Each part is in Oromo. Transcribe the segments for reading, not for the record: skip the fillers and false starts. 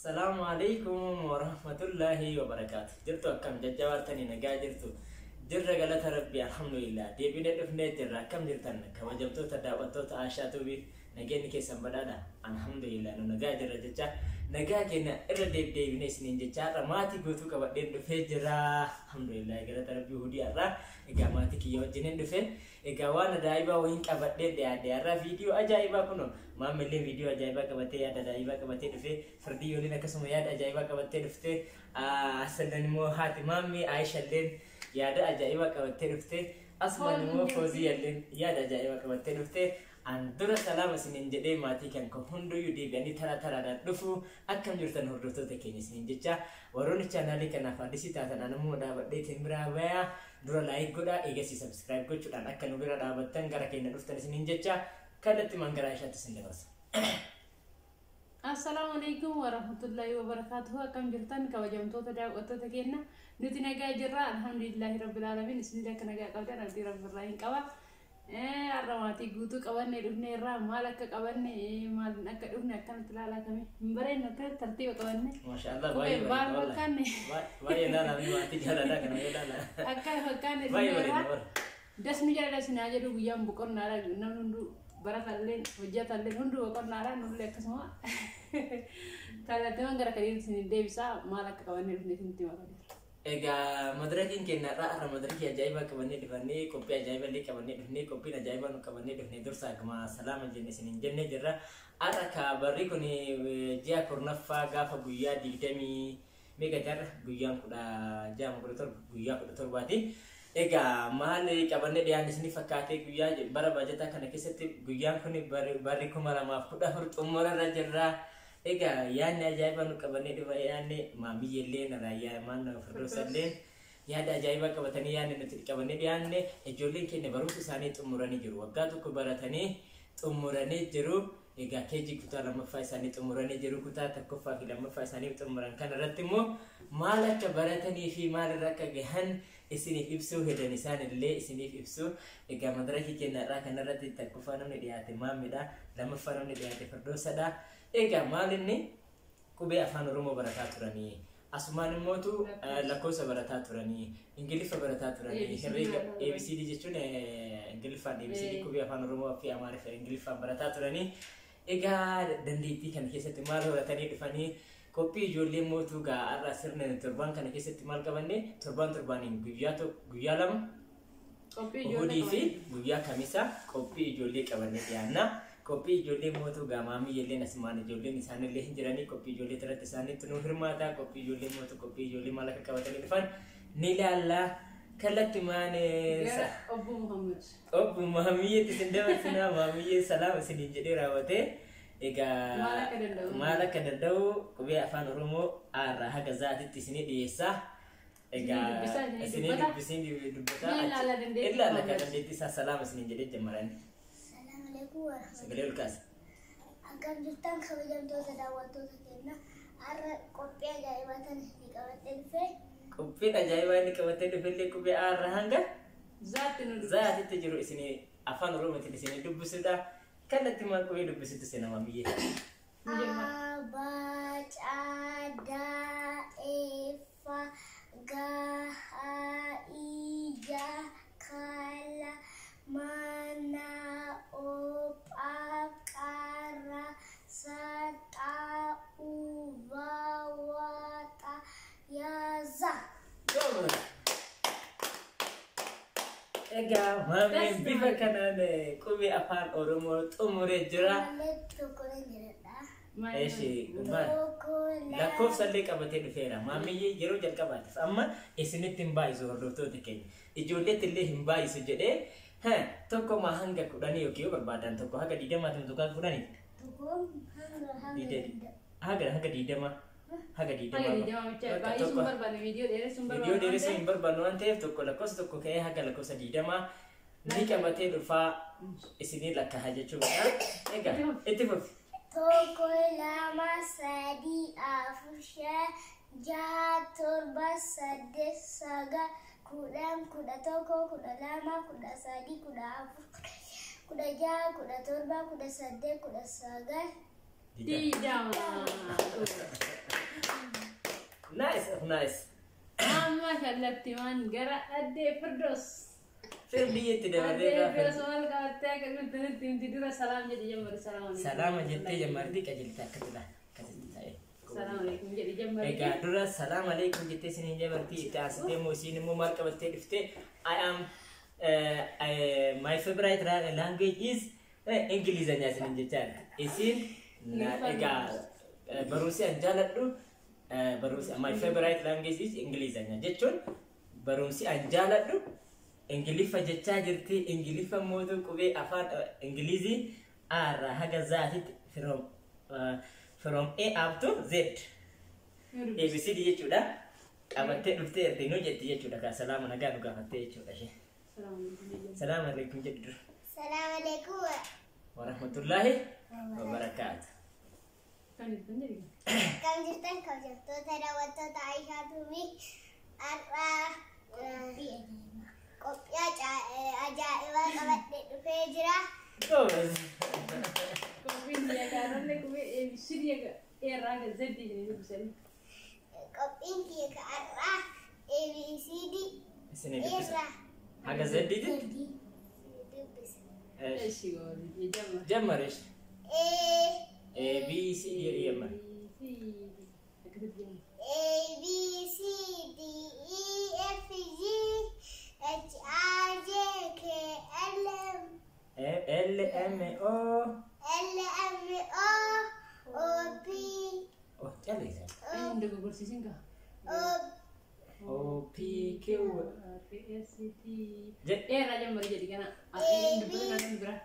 Salaamu alaikum warahmatullahi wabarakaatu. Jirtu akkam jajjabaatanii nagaa jirtu? Jirra, galata Rabbii, alhamdulillah. Deebinee dhufnee jirra. Akkam jirtan, kabajamtoota daawwattoota Aashaa Tuubii? Nageenyi keessan badhaadha? Alhamdulillah, nu nagaa jirra jecha nagaa keenya irra deebiinee isiniin jecha har'a maatii guutuu qabadheen dhufee jira. Alhamdulillah, galata Rabbii. Hudii har'a egaa maatii kiyya wajjiniin dhufe. Egaa waan ajaa'ibaa wayiin qabadheen dhiyaadhe har'a. Viidiyoo ajaa'ibaa kunoo maamillee viidiyoo ajaa'ibaa qabatee, yaada ajaa'ibaa qabatee dhufe. Firdiyyooliin akkasuma yaada ajaa'ibaa qabattee dhufte. Asallan immoo haati maammii Aayishalleen yaada ajaa'ibaa qabattee dhufte. Asumaan immoo Fooziyyalleen yaada ajaa'ibaa qabattee dhufte. An dura salaama isiniin jedhee, maatii kan koo hunduyyuu deebi'anii tara taraadhaan dhufu. Akkam jirtan, hordoftoota keenya isiniin jecha? Warroonni chaanaalii kanaaf addisii taatan, anammoo dhaabadheetiin biraa bayaa. Dura like godhaa, eegasii subscribe gochuudhaan akka nu bira dhaabattan, gara keenya dhuftan isiniin jecha kallattii mangaraa ishaatti isin dabarsa. Assalaamu alaikum warahmatullahi wabarakaatuhu. Akkam jirtan, kabajamtoota daawwattoota keenya? Nuti nagaa jirra, alhamdulillahi rabbil alamin. Isinillee akka nagaa qabdan abdii Rabbirraa hin qaba. Har'a maatii guutuu qabannee dhufne irraa maal akka qabanne, maal akka dhufne akkanatti ilaalaa kami hin bareennu, akka tartiiba qabanne. Maashaallah. Kophee baay'ee maal bareeda. Fakkaanne. Baay'ee ilaalaa, maatii jaalalaa kana yoo ilaala. Akka fakkaanne Baay'ee dhufne bareeda irraa. bara. Dasni jala sinaa jedhu, guyyaan boqonnaadha. Namni hunduu, baratalleen hojjetalleen hunduu boqonnaadha. Nullee akkasuma. Kallattiiwwan gara kadiin isin deebisaa, maal akka qabannee dhufne isinitti himaa. Egaa madarakiin keenya har'a, har'a madarakii ajaa'ibaa qabannee dhufannee, qophii ajaa'ibaa illee qabannee dhufnee. Qophiin ajaa'ibaa nu qabannee dhufne, dursa akkuma salaama jenne isiniin jennee jirra. Har'a ka barri kun ji'a 10ffaa gaafa guyyaa 20 meeqa har'a? Guyyaan 16, 17, guyyaa 17ti. Egaa maal qabannee dhiyaanne isinii fakkaatee? Guyyaa bara baajataa kana keessatti guyyaan kun barri 2014 xumurarra jirra. Egaa yaadni ajaa'ibaa nu qabannee dhufa, yaadni maamiyyellee raayyaa maan Firdoosallee yaada ajaa'ibaa qabatanii, yaadni nuti qabannee dhiyaanne, ijoolleen keenya barumsa isaanii xumuranii jiru. Waggaa tokko baratanii xumuranii jiru. Egaa keejii kutaa lammaffaa isaanii xumuranii jiru. Kutaa tokkoffaa fi lammaffaa isaanii xumuran kana irratti immoo maal akka baratanii fi maalirra akka gahan isiniif ibsuu hedan, isaan illee isiniif ibsu. Egaa madarakii keenya irraa kanarratti tokkoffaa namni dhiyaate maammidha. Lammaffaa namni dhiyaate Firdoosadha. Egaa maal inni qubee Afaan Oromoo barataa turanii, asumaan immootu lakkoofsa barataa turanii, Ingiliffa barataa turanii, ABCD herreega barataa turanii. ABCD jechuun Ingiliffaan ABCD, qubee Afaan Oromoo fi Amaariffa Ingiliffaan barataa turanii. Egaa dandeettii kana keessatti maal horatanii dhufanii? Qophii ijoollee mootuu gaa har'a sirna torbaan kana keessatti maal qabanne? Torbaan torbaaniin guyyaa tokko, guyyaa lama, Qophii Uhudii ijoollee fi guyyaa Kamisa qophii ijoollee qabannee dhiyaanna. Qophii ijoollee mootuu gaa maamiyyelleen asumaan ijoolleen isaanillee hin jiranii, qophii ijoollee irratti isaanitti nu hirmaata. Qophii ijoollee mootuu, qophii ijoollee maal akka qabatanii dhufan ni ilaalla. Kallattimaan gara obbo Muhammad. Obbo Maamiyyeetti isin dabarsinaa. Maamiyyee salaam isiniin jedhee raawwatee. Egaa Maal akka danda'u? Maal akka danda'u qubee Afaan Oromoo A irraa haga Zaatitti isinii dhiyeessaa. Egaa Isinii dubbisaa, isinii isinii dubbata. dubbisiin dubbataa. Ni ilaala dandeettii Ilaala kan Muhammad. dandeettii isaa. Salaama isiniin jedhee jammarani. Salaam alaikum warahmatullahi. Sagalee ol kaase. Akkam jirtan, kabajamtoota daawwattoota keenya? Har'a qophii ajaa'ibaa tan isinii qabadhee dhufe. Qophiin ajaa'ibaa inni qabatee dhufellee qubee A irraa hanga Zaatti nu dubbisa. Zaatitti jiru isinii Afaan Oromootiin isinii dubbisudha. Kallattii maal qubee dubbisitu seenaa maamiyyee? Nu jamma. A, B, C, D, E, F, G, H, I, J, K, L, M, N, O, P, Q, R, S, T, U, V, W, X, Y, Z. Goobas! Egaa maameen bifa kanaan qubee Afaan Oromoo xumuree jira. Malee tokko nan jedhadha. Eeshi, maal? Tokko, lama. Lakkoofsa illee qabatee dhufeera. Maamiyyee yeroo jalqabaatiif amma isinitti hin baay'isu, hordoftoota keenya. Ijoolleetti illee hin baay'isu jedhee tokkoma hanga 10 yookiin yoo barbaadan tokko haga 20ti, tokko haga 10ti. Tokko hanga 20. Haga 20. Haga 20. Haga 20 bicha baay'isuun barbaanne, viidiyoo dheeressuun barbaanne. Viidiyoo dheeressuu hin barbaannu waan ta'eef, tokko lakkoofsa tokko ka'ee haga lakkoofsa 20 ni qabatee dhufaa, isinii lakkaa'aa jechuudha. Egaa itti fufi. Tokko, lama, sadii, afur, shan, jaha, torba, saddeet, sagal, 10, 11, 12, 13, 14, 16, 17, 18, 19. 20. Nice. Amma kallattiimaan gara addee Firdoos. Firdiyyeetti dabarree Addee gaafa. Firdoos maal qabattee akka dhufte nutti himti dura salaam jedhi jammari salaam alaikum. Salaama jettee jammarti qajeelta akkatti laala. Akkasitti ta'e. Salaam alaikum jedhi jammari. Egaa dura salaam alaikum jettee isiniin jamarti itti aansitee immoo isiin immoo maal qabattee dhufte I am my favorite language is Ingilizanya isiniin jechaadha. Isiin egaa barumsi an jaaladhu barumsi my favorite language is Ingilizanya jechuun barumsi an jaaladhu Ingiliffa jechaa jirti. Ingiliffa mootu qubee afaan Ingilizii A irraa haga Zaatitti from A up to Z. ABCD jechuudha. Qabattee dhuftee erti nu jetti jechuudha. Kaa salaama nagaa nu gaafattee jechuudha ishee. Salaam alaikum jedhi. Salaam alaikum jedhi dura. Salaam alaikum. Warahmatullaahi wabarakaatu. Kan jirtan jedhi. Akkam jirtan kabajamtoota daawwattoota Aayishaa Tuubii har'aa qophii ajaa'ibaa qabadhee dhufee jira. Goobas. Qophiin yaadaanollee qubee ABCD irraa haga Z jedhanii dubbisanii. Qophiin kiyya ka har'aa ABCD Isinii dubbisa. irraa Haga Zeddiitti? dubbisa. Eshi goobas jammari. Jammar ishi. A A B C D jedhi jammar. Akkasitti jammari. A B C D E F G H I J K L M L M O L M O O P Oh, calisa. Hin dogoggorsiisin kaa. O O P Q R S T Jedh. Irraa jammari jedhi kana. A, B. Dubbata bira.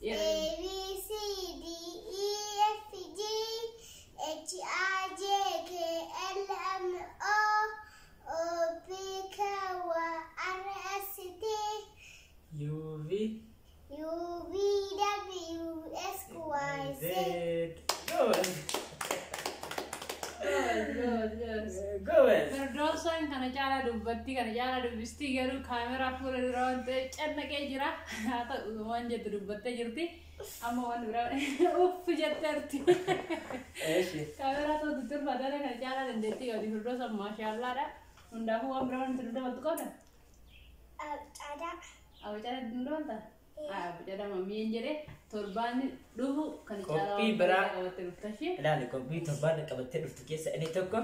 A B C D E F G H I J K L M O O P Q R S T U V U V W X Y Z. Z. Goobas. Goobas goobas. Goobas. Firdoosaan kana caalaa dubbatti kana caalaa dubbistii garuu kaameraa fuula dura waan ta'eef cannaqee jira. Haa ta'u waan jettu dubbattee jirti. Amma waan biraa uff jetteerti. Eshi. Kaameraa ta'utu turfaatana kana caalaa dandeettii qabdi Firdoosaan maashaallaadha. Hundaafuu waan biraa wanti nu dabaltu qabda. Caadaa. Abacaa nu dabalta? Abacaa mamiin jedhee torbaan dhufu kana caalaa Qophii waan biraa. qabattee dhufta ishee. Ilaali qophii torbaan qabattee dhuftu keessa inni tokko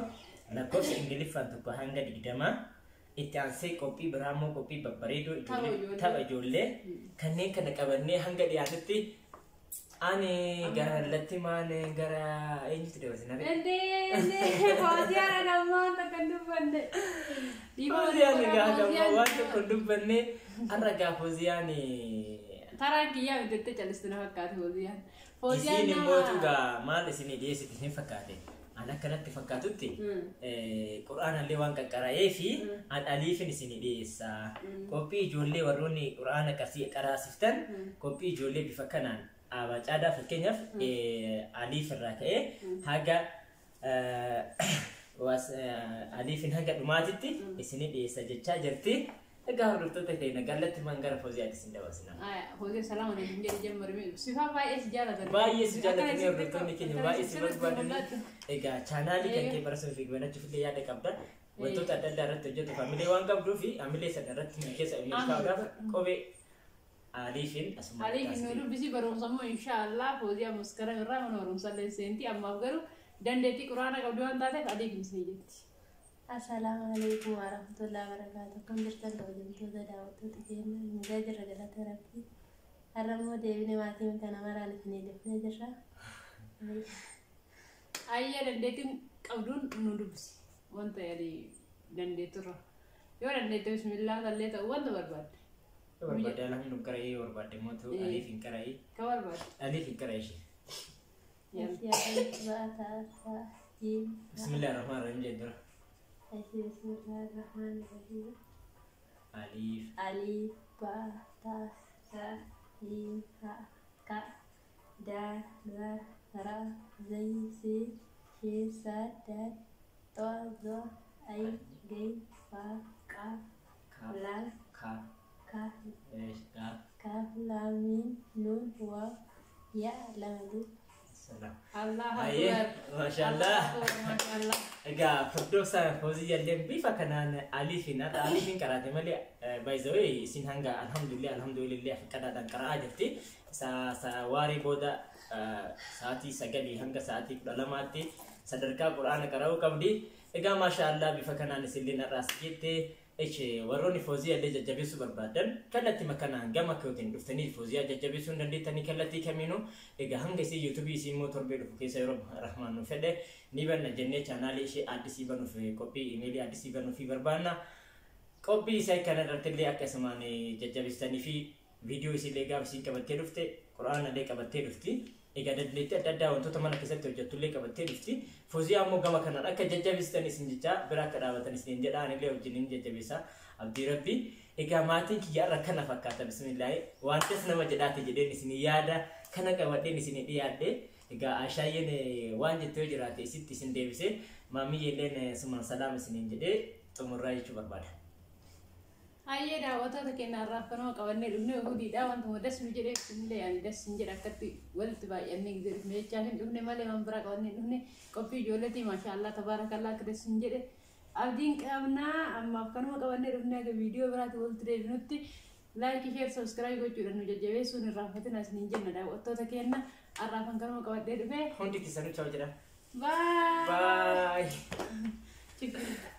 lakkoofsa Ingiliffaan 1 hanga 20 itti aansee qophii biraa immoo qophii babbareedoo Tapha ijoollee ijoollee. Tapha ijoollee kanneen kana qabannee hanga dhiyaatutti ani gara latti maan gara eenyutti dabarsina? Endee Fooziyaadha ammaan takka hin dubbanne. Fooziyaan egaa gammaa waan tokko hin dubbanne har'a gaa Fooziyaan Taraan kiyyaa bitattee callistu na fakkaate Fooziyaan. Isiin immoo gaa maal isinii dhiyeessite isin fakkaate? An akkanatti fakkaatutti qur'aanallee waan qaqqara'ee fi an aliifin isinii dhiyeessa. Qophii ijoollee warroonni qur'aana qaraasiftan qophii ijoollee bifa kanaan abacaadaa fakkeenyaaf aliif irraa ka'ee haga aliifin haga dhumaatitti isinii dhiyeessa jechaa jirti. Egaa hordoftoota keenya gallatti maan gara Fooziyaatti isin dabarsina. Fooziyaa salaama alaikum jedhi jammarime sifaa baay'ee si jaalatan. Baay'ee si jaallatanii hordoftoonni keenya baay'ee si barbaadanii. Egaa chaanaalii kan kee barasuuf fi banachuuf illee yaada qabda. Wantoota adda addaa irratti hojjetu hamilee waan qabduu fi hamilee sana irratti milkeessa milkaa'uudhaaf qubee aliifin asuma. Aliifin nu dubbisi barumsa immoo inshaallah Fooziyaa maskaram irraa mana barumsa illee seenti ammaaf garuu dandeettii quraana qabdu waan taateef aliifin isin jetti. Assalaamu alaikum warahmatullahi wabarakatuh. Akkam jirtan kabajamtoota daawwattoota keenya? Nagaa jirra galata Rabbii. Har'a immoo deebine maatii kana maraan isinii dhufnee jirra. Ayyaa dandeettiin qabduun nu dubbisi wanta yaadi dandeetturra. Yoo dandeette bismillaa tallee ta'u wanta barbaadde. Yoo barbaadde alhamdu qara'ee yoo barbaadde immoo ta'u aliif hin qara'ee. Ka barbaadde. Aliif hin qara'ee ishee. Alif ba ta sa jim. Bismillah ar-Rahmaan ar-Rahiim jedhu dura. Bismillahirrahmanirrahim. Aliif. Alif ba ta sa jim ha ka da ra ra zai si shi sa da to zo ai gai fa ka Ka. La Ka. Ka. Eesh. Ka. Kaf lam mim nun waw ya lam alif. Salaam. Allah Hayyee, akbar. maashaallah. Maashaallah. Egaa Firdoosa Fooziyyaallee bifa kanaan aliifin har'a aliifin qaraate malee, by the way, isin hanga alhamdulillah alhamdulillah qadaadhaan qara'aa jirti. Sa waaree booda sa'aatii 9 hanga sa'aatii 12tti sadarkaa quraana qara'uu qabdi. Egaa maashaallah, bifa kanaan isinillee har'aas jette. Eche, warroonni Fooziyyaallee jajjabeessuu barbaadan kallattii makanaan gama kootiin dhuftanii Fooziyaa jajjabeessuu hin dandeettanii kallattii kamiinuu. Egaa hanga isii yuutuubii isii immoo torbee dhufu keessa yeroo rahmaan nu fedhe ni banna jennee, chaanaalii ishee addisii banuuf qophii imeelii addisii banuuf barbaanna. Qophii isaa kana irratti illee akkasumaan jajjabeessanii fi viidiyoo isiillee gaafa isiin qabattee dhufte quraana illee qabattee dhufti. Egaa dandeettii adda addaa wantoota mana keessatti hojjettu illee qabattee dhufti. Fooziyaa immoo gama kanaan akka jajjabeessitan isin jechaa, bira akka dhaabatan isin jedha, anillee wajjin hin jajjabeessa abdii rabbi. Egaa maatiin kiyya irra kana fakkaata, bismillaahi, wantas nama jedhaate jedheen isin yaada kana qabadheen isin dhiyaadhe. Egaa Ashaayyeen waan jettee yoo jiraate isitti isin deebisee, maamiyyeelleen sumaan salaam isiniin jedhee xumurraa jechuu barbaada. Hayyee, daawwattoota keenya, har'aaf kanuma qabannee dhufne. Hudiidha, wantuma das nu jedhee illee ani das hin jedha, akkatti walitti baay'annee gisee dhufne jechaa hin dhufne malee waan biraa qabannee dhufne. Qophii ijoolleetii, maashaallah tabaarakallaa, akka das hin jedhe abdiin qabnaa. Ammaaf kanuma qabannee dhufne. Akka viidiyoo biraatti walitti deebinutti like, share, subscribe gochuudhaan nu jajjabeessuun hin raaffatina isiniin jenna. Daawwattoota keenya, har'aaf kanuma qabadhee dhufe. Hundi keessanuu ciao jedha. Bye. Bye. Bye.